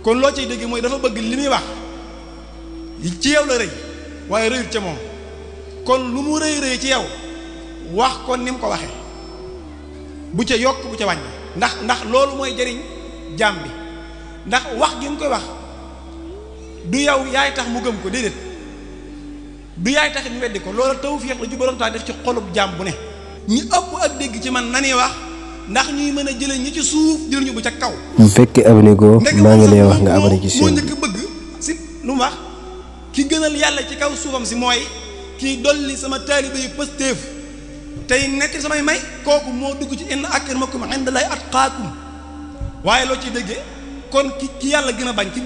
kon loo ciy dégg mooy dafa bëgg li muy wax ci yow la rëy waaye rëyut ca moom kon lu mu rëy ci yow wax ko ni mu ko waxee bu ca yokk bu ca wàññi ndax loolu mooy jëriñ jaam bi ndax wax gi mu koy wax du yow yaay tax mu gëm ko déedéet du yaay tax mu weddi ko loolu tawfiix la ju borom taa def ci xolub jaam bu ne ñi ëpp ak dégg ci man nanuy wax ndax ñuy mën a jëlee ñi ci suuf jël ñu bu ca kaw. bu fekkee abonné go maa ngi lay wax nga abonné ci chaîne bi moo njëkk bëgg si lu mu wax ki gënal yàlla ci kaw suufam si mooy kii dolli sama taalibe yu pëstéef tey nekk samay may kooku moo dugg ci inna akramakum indallahi atqaakum waaye loo ciy déggee kon ki yàlla gën a bañ ki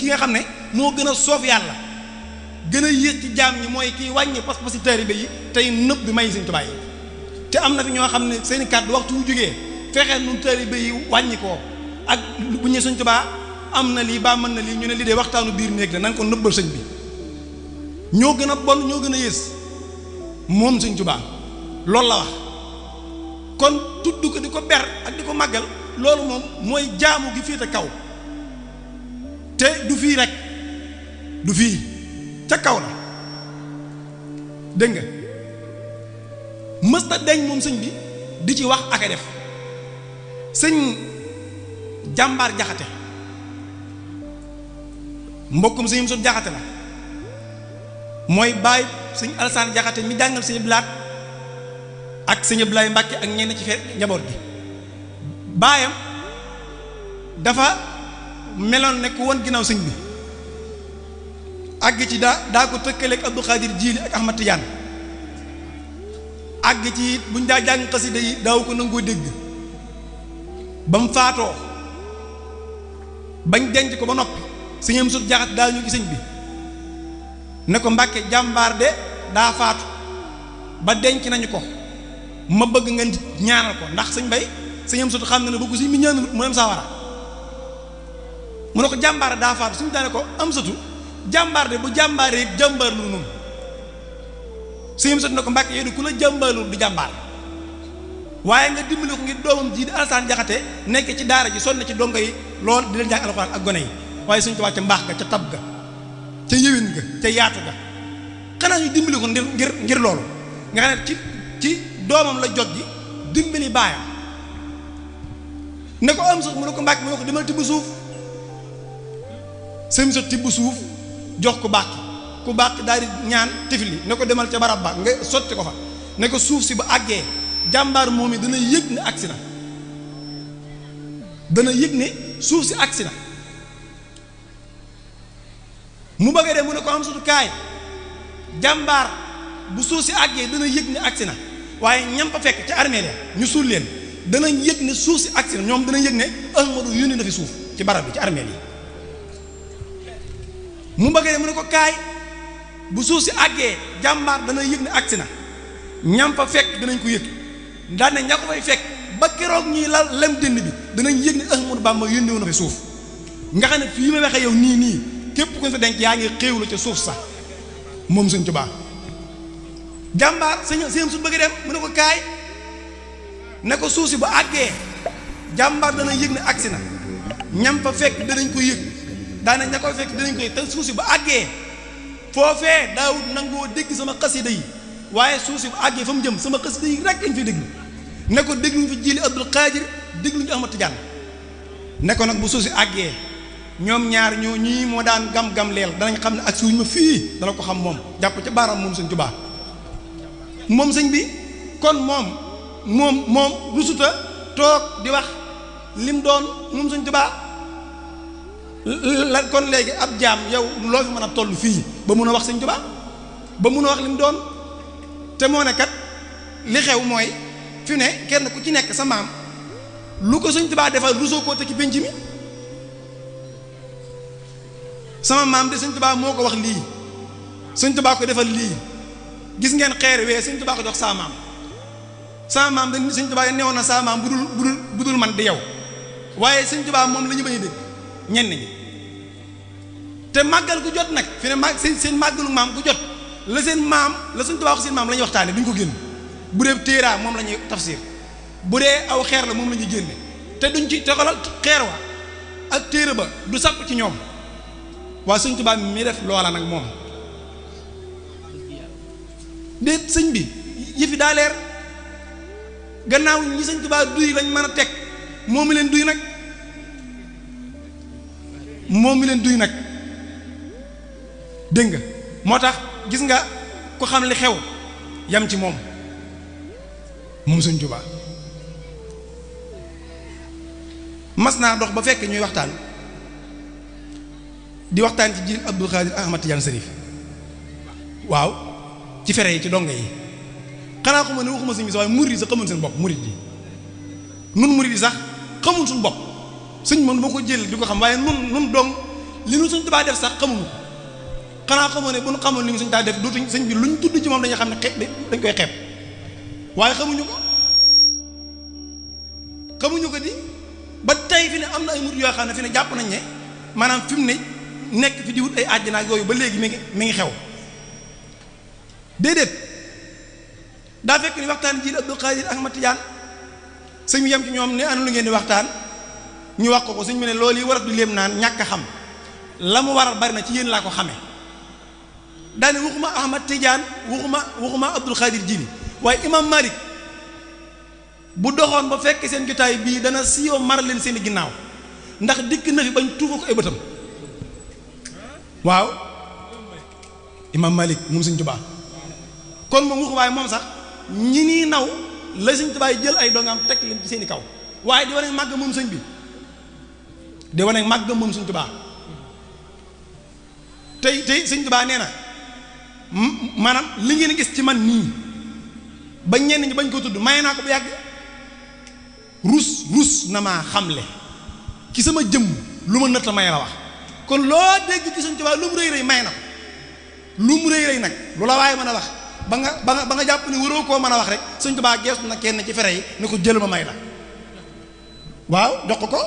nga xam ne moo gën a soof yàlla gën a yées ci jaam ñi mooy kii wàññi pas-pasi taalibe yi tey nëb bi may Sëñ Tuubaa yi te am na fi ñoo xam ne seeni kàddu waxtu wu jógee fexe nu taalibe yi wàññi ko ak bu ñu Sëñ Tuubaa am na lii baa mën na lii ñu ne lii de waxtaanu biir néeg la nan ko nëbbal sëñ bi ñoo gën a bon ñoo gën a yées moom Sëñ Tuubaa loolu la wax kon tudd ko di ko ber ak di ko màggal loolu moom mooy jaamu gi féete kaw te du fii rek du fii ca kaw la dégg nga mësta deñ moom sëñ bi di ci wax ak a def sëñ jàmbaar jaxate mbokkum sëñ Moussa jaxate la mooy bàyyi sëñ Alsaan jaxate mi jàngal sëñ Blaat ak sëñ Ablaye Mbàkke ak ñenn ci fee njaboot gi baayam dafa meloon ne ku woon ginnaaw sëñ bi àgg ci daa ko tëkkaleeg Abdou Khadir Jiili ak Ahmad Tidiane àgg ci buñ daa jàng xasida yi daaw ko nangoo dégg ba mu faatoo bañ denc ko ba noppi sëñ am sut jaxat daa ñu gi sëñ bi ne ko Mbàkke jàmbaar de daa faatu ba denc nañu ko ma bëgg nga ñaanal ko ndax sëñ bay sëñ am sut xam na ne bëgg si mi ñaanal mu dem sawara mu ne ko jàmbaar daa faatu suñu daane ko am satu jàmbaar de bu jàmbaaree jàmbaar lu noonu sëñ am sut ne ko Mbàkke yow de ku la jàmbaarlu du jàmbaar waaye nga dimbali ko ngir doomam ji di Alsaan Jaxate nekk ci daara ji sonn ci dongo yi lool di leen jàng alxuraan ak gone yi waaye suñu tubaab ca mbaax ga ca tab ga ca yëwén ga ca yaatu ga xanaa ñu dimbali ko ngir loolu nga xam ne ci doomam la jot ji dimbali baayam ne ko am sut mu ne ko Mbàkke mu ne ko demal tibb suuf sëñ sot tibb suuf jox ko bàq ku bàq daal di ñaan tifli ne ko demal ca barab ba nga sotti ko fa ne ko suuf si ba àggee jàmbaar moom yi dana yëg ne agsi na dana yëg ne suuf si agsi na mu bëgg a dem mu ne ko am sutu kaay jàmbaar bu suuf si àggee dana yëg ne agsi na waaye ñam fa fekk ca armée ñu suul leen danañ yëg ne suuf si agsi na ñoom danañ yëg ne Ahmadu yónni na fi suuf ci barab bi ci armée yi mu bëgg a dem mu ne ko kaay bu suuf si àggee jàmbaar dana yëg ne agsi na ñam fa fekk danañ ko yëg daan ne ña ko fay fekk ba keroog ñuy la lem dënd bi danañ yëg ne Ahmadu Bamba yónni woon na fi suuf nga xam ne fii ma waxee yow nii képp ku ñu fa denc yaa ngi xéewlu ca suuf sax moom Sëñ Tuubaa jàmbaar sëñ su bëgg dem mu ne ko kaay ne ko suuf si ba àggee jàmbaar dana yëg ne agsi na ñam fa fekk danañ ko yëg daane ña koy fekk danañ ko yëg te suuf si ba àggee foofee daawut nangoo dégg sama xasida yi waaye suuf si ba àggee fa mu jëm sama xasida yi rek lañ fi déglu ne ko dégluñ fi Jiili Abdul Qaadir dégluñ Ahmad Tijaan ne ko nag bu suuf si àggee ñoom ñaar ñoo ñii moo daan gam-gam leel danañ xam ne ak suñ ma fii dana ko xam moom jàpp ca baaraam moom Sëñ Tuubaa moom sëñ bi kon moom rusuta toog di wax lim doon moom Sëñ Tuubaa la kon léegi ab jaam yow loo fi mën a toll fii ba mun a wax Sëñ Tuubaa ba mun a wax lim doon te moo ne kat li xew mooy fi ne kenn ku ci nekk sa maam lu ko Sëñ Tuubaa defal rusoo koo te ci pénc mi sama maam de Sëñ Tuubaa moo ko wax lii Sëñ Tuubaa ko defal lii gis ngeen xeer wee Sëñ Tuubaa ko jox sama maam dañ Sëñ Tuubaa newoon na sama maam bu dul man di yow waaye Sëñ Tuubaa moom la ñu bañ a dégg ñenn ñi te màggal gu jot nag fi ne seen màggalu maam gu jot la seen maam la Sëñ Tuubaa wax seen maam la ñuy waxtaane duñ ko génn bu dee téeraa moom la ñuy tafsir bu dee aw xeer la moom la ñuy génne te duñ ci te xolal xeer wa ak téere ba du sàpp ci ñoom waa sëñ Tuubaa mi def loola nag moom déet sëñ bi yëfi daa leer gannaaw ñi sëñ Tuubaa duy lañ mën a teg moom mi leen duy nag dégg nga moo tax gis nga ku xam li xew yam ci moom sëñ Tuubaa mas naa dox ba fekk ñuy waxtaan di waxtaan ci jiil Abdul Xaadir Ahmad Tijaan Sarif waaw ci fere yi ci donge yi xanaa xuma ne waxuma sëñ bi sax waaye murid yi sax xamuñ seen bopp murid yi nun murid yi sax xamuñ suñu bopp sëñ moom dama ko jël di ko xam waaye nun dong li nu sëñ Tuubaa def sax xamuñu ko xanaa xamoo ne bu nu xamoon li ñu sëñ Tuubaa def dootuñ sëñ bi luñ tudd ci moom dañuy xam ne dañ koy xeeb waaye xamuñu ko di ba tey fi ne am na ay murid yoo xam ne fi ne jàpp nañ ne maanaam fi mu ne nekk fi di wut ay àjjana ak yooyu ba léegi mi ngi xew déedéet daa fekk ni waxtaan ji Abdul Xaadir Ahmad Tijaan sëñ bi yem ci ñoom ne ana lu ngeen di waxtaan ñu wax ko sëñ bi ne loolu yi war a di léem naan ñàkk a xam la mu waral bari na ci yéen laa ko xamee daane waxuma Ahmad Tijaan waxuma Abdul Xaadir Jili waaye imam Malik bu doxoon ba fekk seen jotaay bii dana siiw mar leen seen i ginnaaw ndax dikk na fi bañ tuufa ko ay bëtam waaw imam Malik moom sëñ Tuubaa kon moom waxu waaye moom sax ñi nii naw la sëñ Tuubaa jël ay dongam teg leen ci seen i kaw waaye di wane màgg moom sëñ bi di wane màgg moom sëñ Tuubaa tey sëñ Tuubaa nee na maanaam li ngeen gis ci man nii ba ñenn ñi bañ ko tudd may naa ko bu yàgg rus na maa xamle ci sama jëmm lu ma nëtt may la wax kon loo dégg ci sëñ Tuubaa lu mu rëy rëy may na ko lu mu rëy rëy nag lu la waaye mën a wax ba nga jàpp ni waroo koo mën a wax rek sëñ Tuubaa geestu na kenn ci fere yi ne ko jël ma may la waaw jox ko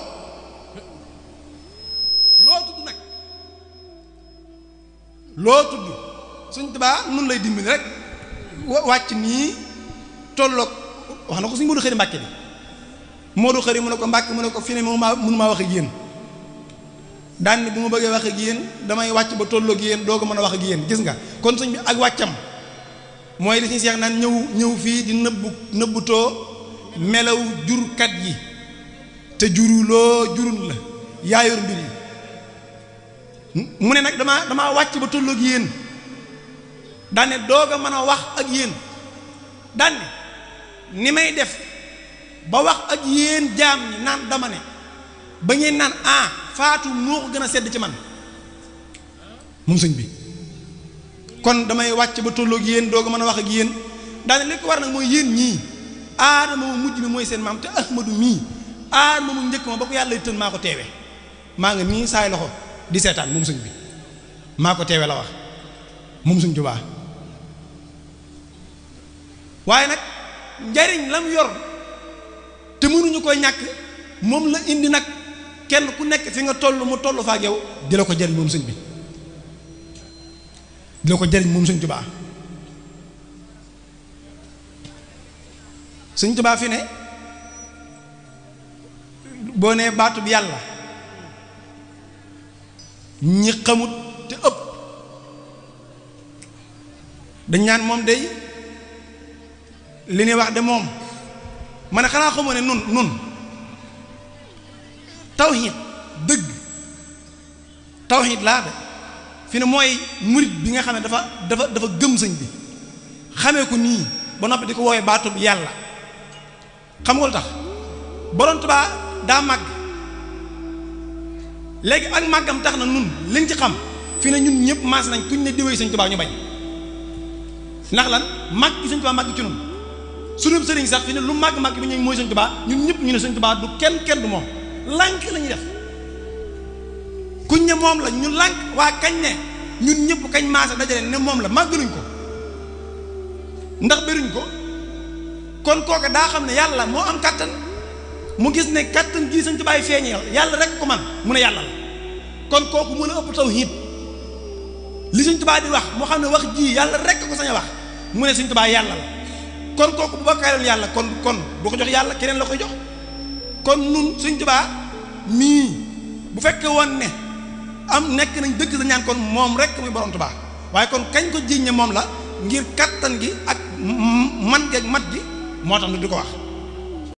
loo tudd sëñ Tuubaa nun lay dimbali rek wàcc nii tolloog wax na ko suñ Moodu Xëri Mbàkke bi Moodu Xëri mu ne ko Mbàkke mu ne ko fi ne mënu maa wax ak yéen daan ni bu ma bëggee wax ak yéen damay wàcc ba tolloog yéen doo ko mën a wax ak yéen gis nga kon sëñ bi ak wàccam mooy li suñu seex naan ñëw fii di nëbbutoo melaw jurkat yi te juruloo jurul la yaayor mbir yi mu ne nag damaa wàcc ba tolloog yéen daan ne doog a mën a wax ak yéen daan ne ni may def ba wax ak yéen jaam ñi naan dama ne ba ngeen naan faatu moo ko gën a sedd ci man moom sëñ bi kon damay wàcc ba tolloog yéen doog a mën a wax ak yéen daan ne li ko war nag mooy yéen ñii aadama mu mujj mi mooy seen maam te ahmadu mii aadama mu njëkk ma ba ko yàlla tën maa ko teewe maa nga nii saay loxo di seetaan moom sëñ bi maa ko teewe la wax moom sëñ Tuubaa waaye nag njariñ lam yor te mënuñu ko ñàkk moom la indi nag kenn ku nekk fi nga toll mu toll fa ak yow di la ko jariñ moom sëñ bi di la ko jariñ moom sëñ Tuubaa sëñ Tuubaa fi ne boo nee baatu bi yàlla ñi xamut te ëpp dañ naan moom day li ñuy wax de moom ma ne xanaa xamoo ne nun tawxiid dëgg tawxiid laa de fi ne mooy murit bi nga xam ne dafa gëm sëñ bi xamee ko nii ba noppi di ko woowee baatu bi yàlla xam nga lu tax Borom Tuubaa daa màgg léegi ak màggam tax na nun liñ ci xam fi ne ñun ñëpp maas nañ kuñ ne diwee sëñ Tuubaa ñu bañ ndax lan màgg gi sëñ Tuubaa màgg ci nun suñu sëriñ sax fi ne lu màgg bi ñu mooy sëñ Tuubaa ñun ñëpp ñu ne sëñ Tuubaa du kenn du moom lànk la ñuy def kuñ ne moom la ñu lànk waa kañ ne ñun ñëpp kañ maase dajale ne moom la màggaluñ ko ndax bëruñ ko kon kooka daa xam ne yàlla moo am kàttan mu gis ne kàttan gii sëñ Tuubaa feeñeel yàlla rek ko man mu ne yàlla la kon kooku mën a ëpp tawhiid li sëñ Tuubaa di wax moo xam ne wax ji yàlla rek ko sañ a wax mu ne sëñ Tuubaa yàlla la kon kooku bu bokkaale yàlla kon du ko jox yàlla keneen la koy jox kon nun sëñ Tuubaa mii bu fekkee woon ne am nekk nañ dëgg sa ñaan kon moom rek muy borom Tuubaa waaye kon kañ ko jiiñ ne moom la ngir kattan gi ak man gi ak mat gi moo tax nu di ko wax